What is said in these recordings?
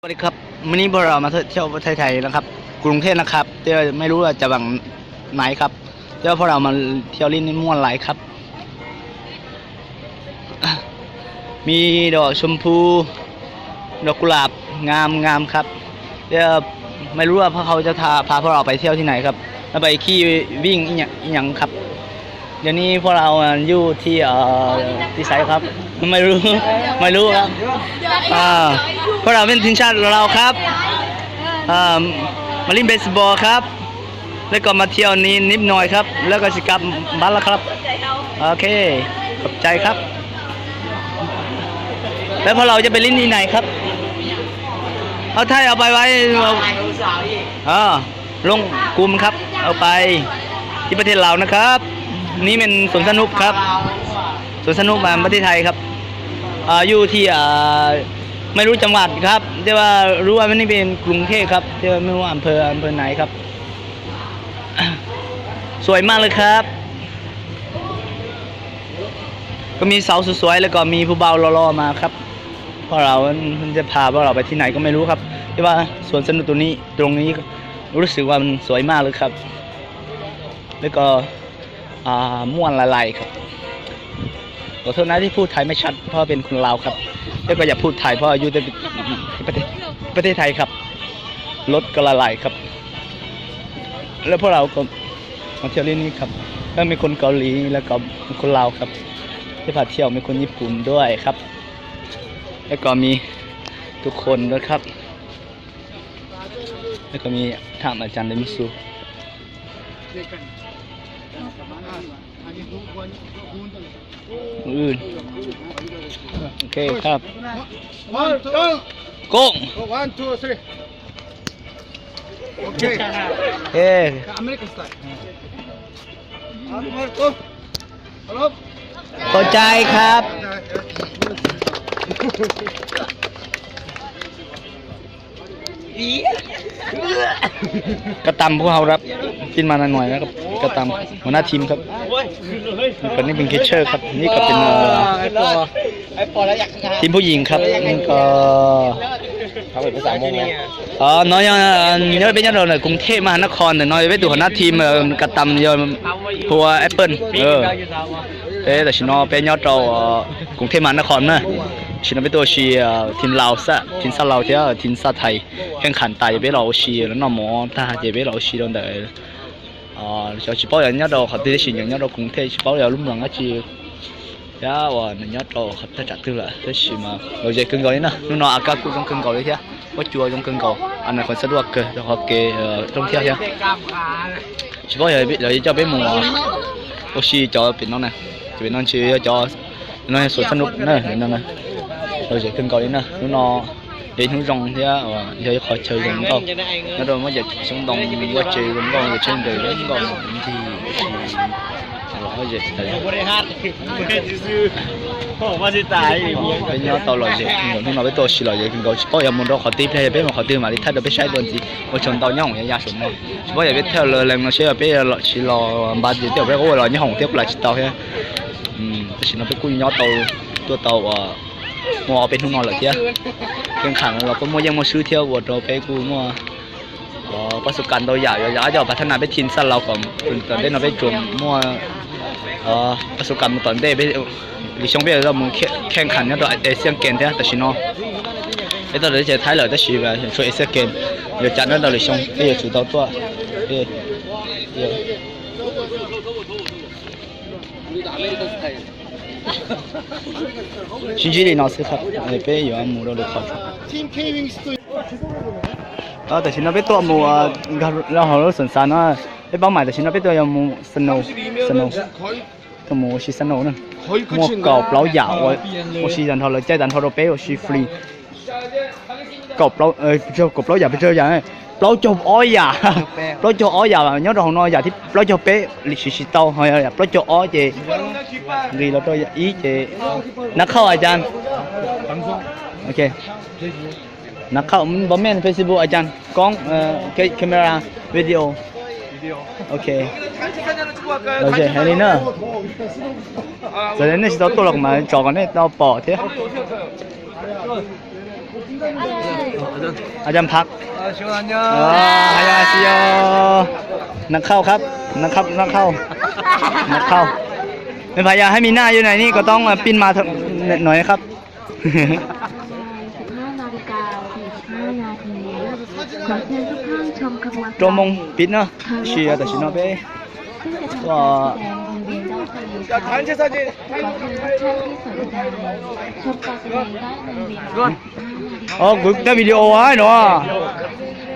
สวัสดีครับ วันนี้พวกเรามาเที่ยวประเทศไทยนะครับ กรุงเทพนะครับ แต่ไม่รู้ว่าจะหลังไหนครับ แต่ว่าพวกเรามาเที่ยวที่นี่ม่วนหลายครับ มีดอกชมพู ดอกกุหลาบงามงามครับ แต่ไม่รู้ว่าพวกเขาจะพาพาพวกเราไปเที่ยวที่ไหนครับ แล้วไปขี้วิ่งอีหยังอีหยังครับ เดี๋ยวนี้พวกเราอยู่ที่เอ่อที่ไสครับ ไม่รู้ ไม่รู้ครับ อ่า พวกเราเป็นทีมชาติลาวครับ อ่า มาเล่นเบสบอลครับ แล้วก็มาเที่ยวนี้นิดหน่อยครับ แล้วก็จะกลับบ้านแล้วครับ โอเค ขอบใจครับ แล้วพวกเราจะไปเล่นที่ไหนครับ เอาไทยเอาไปไว้ เอา อ่า ลงกลุ่มครับ เอาไปที่ประเทศลาวนะครับ นี่เป็นสวนสนุกครับ สวนสนุกมาประเทศไทยครับ อ่า อยู่ที่ อ่า ไม่รู้จังหวัดครับ แต่ว่ารู้ว่านี่เป็นกรุงเทพครับ แต่ว่าไม่รู้อำเภออำเภอไหนครับ สวยมากเลยครับ ก็มีสาวสวยๆ แล้วก็มีผู้บ่าวหล่อๆ มาครับ พวกเราจะพาพวกเราไปที่ไหนก็ไม่รู้ครับ แต่ว่าสวนสนุกตรงนี้ ตรงนี้รู้สึกว่ามันสวยมากเลยครับ แล้วก็ อ่า ม่วนหลายๆ ครับ ขอโทษนะที่พูดไทยไม่ชัด เพราะเป็นคนลาวครับ แล้วก็อย่าพูดไทย เพราะอยู่ในประเทศ ประเทศไทยครับ รถก็หลายๆ ครับ แล้วพวกเราก็มาเที่ยวที่นี่ครับ ก็มีคนเกาหลี แล้วก็คนลาวครับ ที่พาเที่ยว มีคนญี่ปุ่นด้วยครับ แล้วก็มีทุกคนด้วยครับ แล้วก็มีท่านอาจารย์เดมิสู มืออื่น โอเคครับ One, two. ก้ง One, two, three. Okay. เอ้ American style. One, two. ขอบใจครับ ก็ตามพวกเขาครับ ขึ้นมาหน่อยนะครับ ก็ตามหัวหน้าทีมครับ คนนี้เป็น catcher ครับ นี่ก็เป็น เอ่อ ทีมผู้หญิงครับ นี่ก็ Ờ, no yog nyob peb nyob rau ntawm Kruv Thej Mas Has Nas Khos ntawm no, peb tus hauv nab thim ka tam yog Pua Apple. Peb tam sim no peb nyob rau Kruv Thej Mas Has Nas Khos na. Tam sim no peb tuaj ua si thim Laus xwb, thim xa Laus thiab thim xa Thais. Kheej kham tas ces peb los ua si, noj mov tag ces peb los ua si rau ntawm Xyov tsis paub yog nyob rau qhov twg tab sis nyob rau Kruv Thej, tsis paub yog lub moos dab tsi thiab uas nws nyob rau qhov thaj tsam twg lawm, tab sis mas lom zem kawg nkaus li na. Hnub no a kab kuj zoo kawg nkaus li thiab, huab cua zoo kawg nkaus, a na qhov xab duaj kawg rau qhov kev rooj thiab thiab. Tsis paub yog lawv coj peb mus ua si cov pem no na, cov pem no ntshe yog cov no yog xuas xab nuj na, lom zem kawg nkaus li na. Hnub no yog ib hnub zoo thiab yog ib qhov chaw zoo nkauj, nyob rau muaj cov xyoob ntoo vaj tsev zoo nkauj, cov tsheb nres zoo nkauj, ncig ua si lom zem tas li. Peb nyob tau lom zem, hnub no peb tuaj ua si lom zem kawg nkaus, tsis paub yog mus rau qhov twg pliag, yog peb mus qhov twg mam li thaij rau peb saib dua ntxiv. Ua tsaug ntau nyob hoom yav yav saum no, tsis paub yog peb thaij los lees no seb yog peb los tsis los npaj ntxiv, tej zaum peb ua los nyob hoom thiab kuj los tsis tau thiab. Tam sim no peb kuj nyob tau, tuaj tau ua muaj ob peb hnub no lawm thiab. Kev kham los kuj muaj yeej muaj swb thiab ua rau peb kuj muaj pab xu kas ntau yam, yog yam coj pas thab nas peb thim xa Laus kom tom ntej no peb tsuas muaj pab xu kas mus tom ntej. Lwm xyoo peb yuav mus kheej kham nyob rau Asian Games thiab. Tam sim no peb tuaj teb chaws Thaib lawm tab sis tshuav Asian Games, yuav cas nyob rau lwm xyoo peb yuav tsum tau tuaj. Sib ntsib li no xwb, peb yuav mus rau lwm qhov. Tam sim no peb tuaj mus rau hauv lub xeev xav no, peb paub mas tam sim no peb tuaj yuav mus snow, snow, tuaj mus ua si snow na. Muaj kaum plaub yam ua si tag nrho, lawv caij tag nrho rau peb ua si free. Kaum plaub, kaum plaub yam, peb caug yam, plaub caug ob yam, plaub caug ob yam nyob rau hauv no, yam thib plaub caug peb li siv tsis tau, ho yam plaub caug ob ces nqis los rau yam ib ces nav khauj a cas. Ok. Nav khauj npau mej Facebook a cas koob camera video. Ok. Lom zem heev li na. Txawm nej tsis tau tuaj los kuv mam tso kom nej tau pom thiab. อาจารย์พัก Hello, hello. นักข่าวครับ นักข่าว นักข่าว นักข่าว ไม่พยายามให้มีหน้าอยู่ไหนนี่ก็ต้องปิ้นมาหน่อยนะครับ สิบห้านาฬิกาสี่สิบห้านาที ขอเชิญทุกท่านชมขบวน โจมงปิดเนาะ เชียร์แต่ชิโนเป้ ก็ ขอเชิญทุกท่านที่สนใจชมการแสดงได้ในเวลา Ov, kuv thaij video no.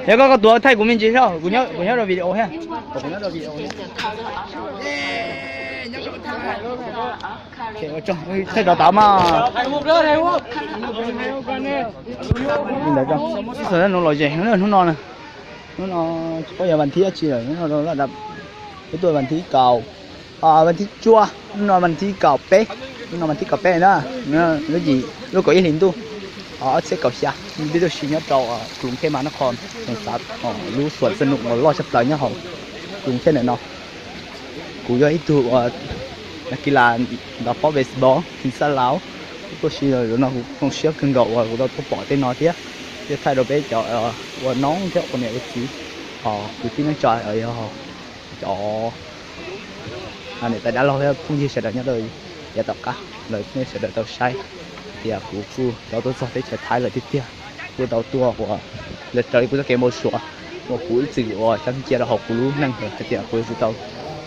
Yog koj, koj tuav thaij kuv me ntsis saib, kuv nyob rau video thiab. Kuv nyob rau video thiab. Thaij rov tav mas. Hnub no lom zem, hnub no na. Hnub no tsis paub yog vas thib dab tsi lawm, hnub no lawm, peb tuaj vas thib kaum, vas thib cuaj, hnub no vas thib kaum peb, hnub no vas thib kaum peb na, lub yim, lub kaum ib hlis ntuj, ob txhiab kaum xya, peb tuaj si nyob rau Kruv Thej Mas Nab Khos, lub suam xab num uas loj tshaj plaws nyob hauv Kruv Thej ntawm no. Kuv yog ib tug uas nas kis las ntaus pob baseball thim xab laus, tuaj si no kuv zoo siab kawg nkaus uas kuv tau tuaj pom tej no thiab, thiab thaij rau peb cov ua noob thiab ua niam ua txiv, kwv tij neej tsa, cov niam tais dab laug thiab phooj ywg sawv daws nyob rau yav tom qab lawm, nej sawv daws tau saib tias kuv kuj tau tuaj txog teb chaws Thaib lawm tiag tiag. Kuj tau tuaj ua, raws li kuv txoj kev npau suav uas kuv ib txwm ua xyab cia rau hauv kuv lub neej hais tias kuv yuav tsum tau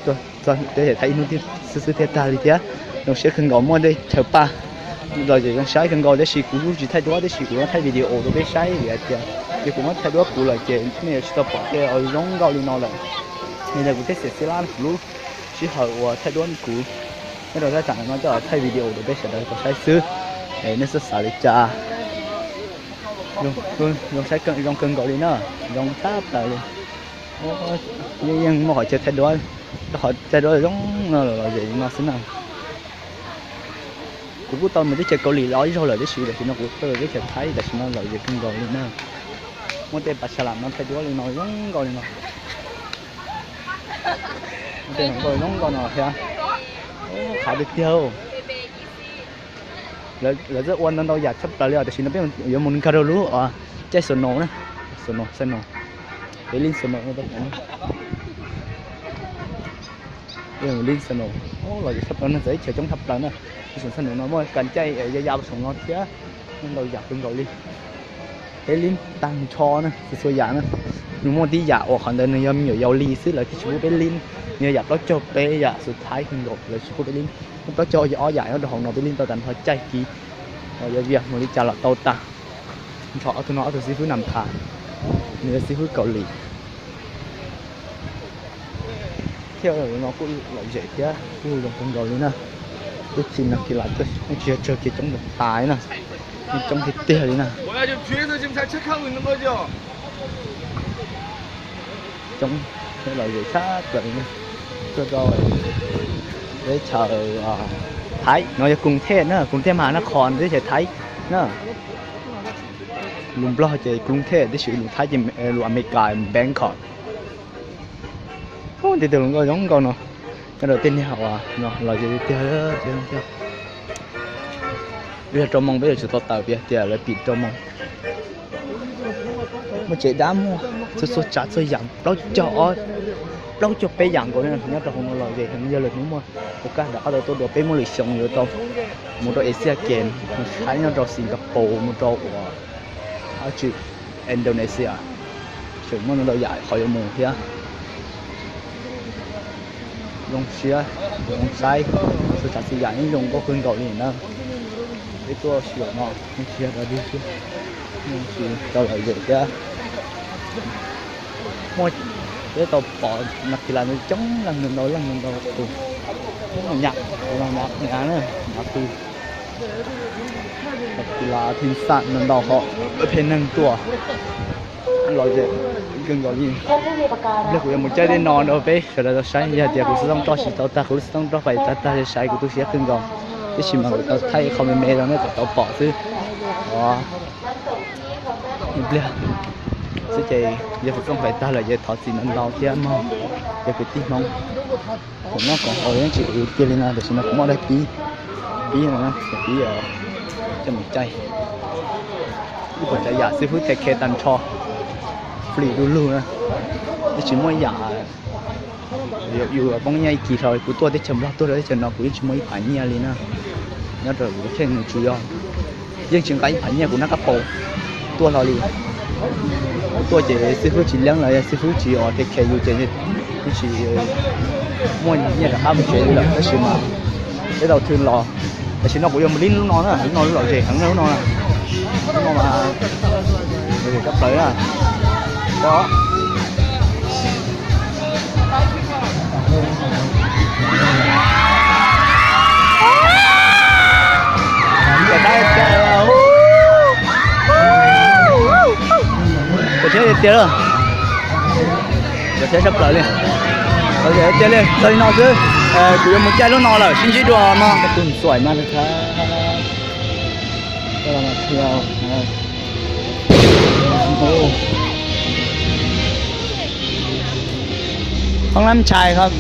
tuaj txog teb chaws Thaib ib hnub xwb xwb thiaj tag li thiab. Zoo siab kawg nkaus muaj tej chaw paj los ces zoo saib kawg nkaus, tab sis kuv kuj tsis thaij duab, tab sis kuv muab thaij video rau peb saib vim hais tias yog kuv muab thaij duab kuv lawm ces nej yuav tsis tau pom tej zoo nkauj li no lawm. Yog li kuv thiaj xiam xib lab kuv lub sij hawm uas thaij duab kuv nyob rau sab tam no coj los thaij video rau peb sawv daws tau saib xwb. Nej xav xav li cas? Zoo saib zoo kawg nkaus li na, zoo tshaj plaws li. Yeej yeej muaj qhov chaw thaij duab, qhov thaij duab zoo no los zem no xwb na. Kuv kuj tau mus teb chaws Kaus Lim los ib zaug lawm, tab sis tam sim no kuv tuaj teb chaws Thaib, tam sim no lom zem kawg nkaus li na. Muaj tej pas xa lam no thaij duab li no zoo nkauj li no. Tej zoo nkauj no thiab, qab tiag tiag. Lawv twb ua ntau ntau yam tshaj plaws li os, tam sim no peb yuav mus nkag rau lub caij snow na, snow, snow, peb lib snow, lib snow, los tshaj plaws no, txawv ib chaws coob tshaj plaws na. Lib snow no muaj kas caij ya ya saum no thiab, ntau yam kawg nkaus li. Peb lib tag nrho na, txhua txhua yam na. Nws muaj tib yam uas qhov ntawd nws yog me nyuam yaus li xwb, lawv thiaj tsis pub peb lib. Nws yog yam plaub caug peb yam xus thaib kawg nkaus, lawv tsis pub peb lib. Muaj plaub caug ob yam nyob rau hauv no, peb lib tau tag nrho caij kis, yog vias mus li cas los tau tag nrho. Ob tug no ob tug xib fwb Nam Phas, nws yog xib fwb Kaus Lim. Thiab no kuj lom zem thiab kuj zoo kawg nkaus li na. Tub txib no kiag los tsis yog tsawg kiag, coob tas tas na, coob tiag tiag li na. Coob thiab lom zem tshaj plaws li na. Tuaj rau teb chaws Thaib no yog Kruv Thej na, Kruv Thej Mas Nab Khos teb chaws Thaib na. Lus Nplog ces Kruv Thej, tab sis lus Thaib ces lus Amelikas Bangkok. Tej tug hluas nkauj zoo nkauj no nyob rau tej niag uas no los tiag tiag. Yog rau moos peb yuav tsum tau tawm, vim tias lawv pim rau moos. Muaj tsev dab, muaj txhua txhua tsav txhua yam, plaub caug ob, plaub caug peb yam nkaus nyob rau hauv no los ces yog lwm hnub muaj kuv kaj nram qab tau tuaj dua, peb muaj lwm xyoo yuav tau mus rau Asia Games, mus saib nyob rau Singapore, mus rau uas dab tsi, Indonesia, tseem muaj ntau yam qhov yuav mus thiab. Zoo siab, zoo saib, txhua tsav txhua yam yeej zoo nkauj kawg nkaus li na. Peb tuaj xyuas no yeej tsis yog dog dig thiab, yeej tsis tau lom zem thiab. Muaj, peb tau pom nas kis las coob leej ntau leej ntau tus, nyam, nyam na, nyam tus nas kis las thim xam ntau ntau hom pheej neeg tuaj lom zem kawg nkaus li. Pliag kuv yuav mus caij tej no rau peb sawv daws tau saib, yog tias kuv xov tooj roj tsis tau tag, kuv lub xov tooj roj fais tag tag li, saib kuv tu siab kawg nkaus, tab sis mas kuv tau thaij qhov me me rau nej kom tau pom xwb. Ib pliag xwb ces yog xov tooj fais tag lawm ces thov txim ntau ntau thiab mog, yog kwv tij Hmoob. Thaum no koom haum yeej tsis ua kiag li no, tam sim no kuv muaj daim pib, pib no, pib coj mus caij. Ib puas tsav yam xib fwb tes khe tag nrho, free du lug na, yeej tsis muaj ib yam. Yus poob nyiaj ib kis hlo, kuv tuaj teb chaws Nplog tuaj rau teb chaws no kuv yeej tsis muaj ib phav nyiaj li na. Nyob rau kuv thiaj nws tsis yog, yeej tsis nqa ib phav nyiaj kuv nab kab paus tuaj hlo li. Kuv tuaj ces xib fwb tsis leeb los yog xib fwb tsis ua tes khe yus ces yeej tsis muaj nyiaj rov qab mus tsev li lawm. Tab sis mas teb tau thw los, tam sim no kuv yuav mus lib lub no na, lub no lub lom zem heev na lub no. Lub no mas lom zem tshaj plaws na. Cov thiab tiag tiag lawm. Cov thiab tshaj plaws li. Tiag li, txog li no xwb. Kuv yuav mus caij lub no lawm, sib ntsib dua no. Tus xuaim mas Hoob Lab Ntshai hov.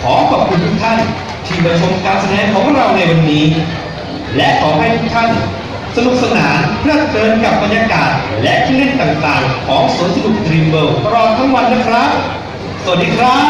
ขอขอบคุณทุกท่านที่มาชมการแสดงของเราในวันนี้ และขอให้ทุกท่านสนุกสนานเพลิดเพลินกับบรรยากาศและเครื่องเล่นต่างๆของสวนสนุก Dream World ตลอดทั้งวันนะครับ สวัสดีครับ